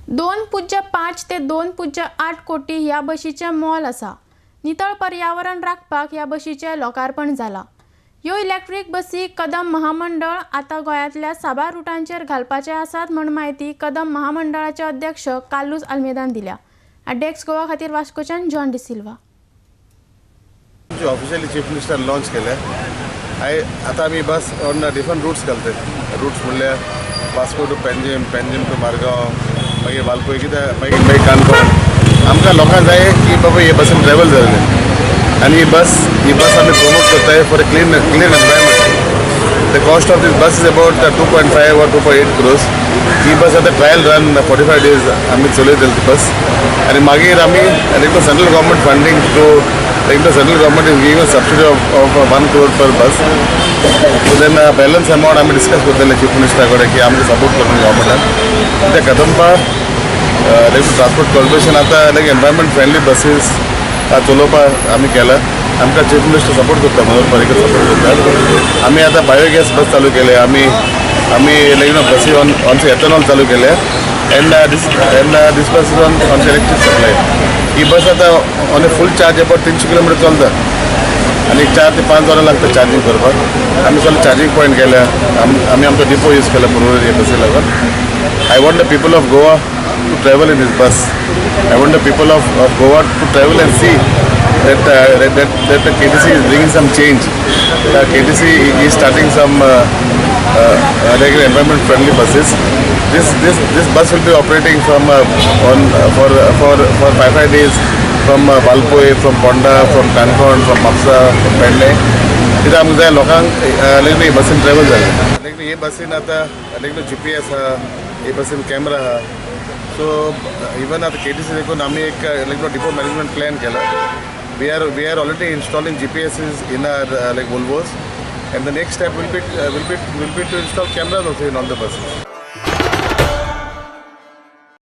2.5 ते 2.8 कोटी ह्या बशीचें मोल आसा. नितळ पर्यावरण राखपाक ह्या बशीचें लोकार्पण जाला. ह्यो इलेक्ट्रीक बसी कदंब महामंडळ आतां गोंयांतल्या साबार रुटांचेर घालपाचे आसात म्हण म्हायती कदंब महामंडळाचे अध्यक्ष कार्लूस आल्मेदान दिल्या. डेक्स गोवा खातीर वास्कोच्यान John D'Silva. Officially chief minister launch केले. आतां आमी बस ऑन डिफरंट रुट्स घालतात. रुट्स म्हणल्यार वास्को टू पेंजीम, पेंजीम टू मारगांव, मागीर वालपोय, कित्याक मागीर मागीर काणकोण. आमकां लोकांक जाय की बाबा हे बसीन ट्रॅवल जालें आनी ही बस आमी प्रमोट करताय for a clean environment. The cost of this bus is about 2.5 or 2.8 crores. ही बस आतां ट्रायल रन 45 days आमी चलयतले ती बस आनी मागीर आमी like central government funding through like the central government is giving a subsidy of 1 crore per bus. So then balance amount आमी discuss करतले chief मिनिस्टरा कडेन की आमकां सपोर्ट करून गव्हर्मेंटान. त्या कदंबा लायक ट्रान्सपोर्ट कॉर्पोरेशन आतां लायक एनवायरमेंट फ्रेंडली बसीस चलोवपाक आमी केला. आमकां चीफ मिनिस्टर सपोर्ट करता, मनोहर पर्रीकर सपोर्ट करता. आमी आतां बायोगॅस बस चालू केले. आमी आमी लायक नो बसी ऑन एथेनॉल चालू केले and this bus is on electric supply. ही बस आतां on a full charge about 300 kilometre चलता आनी 4 ते 5 वरां लागता चार्जींग करपाक. आमी सगळे चार्जींग पॉयंट केल्या. आमी आमचो डिपो यूज केला पुर्वरी हे बसी लागून. I want the people of Goa to travel in this bus. I want the people of Goa to travel and see that that the KTC is bringing some change. The KTC is starting some like environment friendly buses. This bus will be operating from on for 5 days from Valpoi, from Ponda, from Canacona, from Mapsa, from Pedne. कित्याक आमकां जाय लोकांक लायक हे बसीन travel जालें. लायक हे बसीन आतां लायक GPS आहा, हे बसीन कॅमरा आहा. सो इवन आतां KTC देखून आमी एक लायक डिपो मॅनेजमेंट प्लॅन केला. We are already installing GPSs in our like Volvos, and the next step will be to install cameras also in all the buses.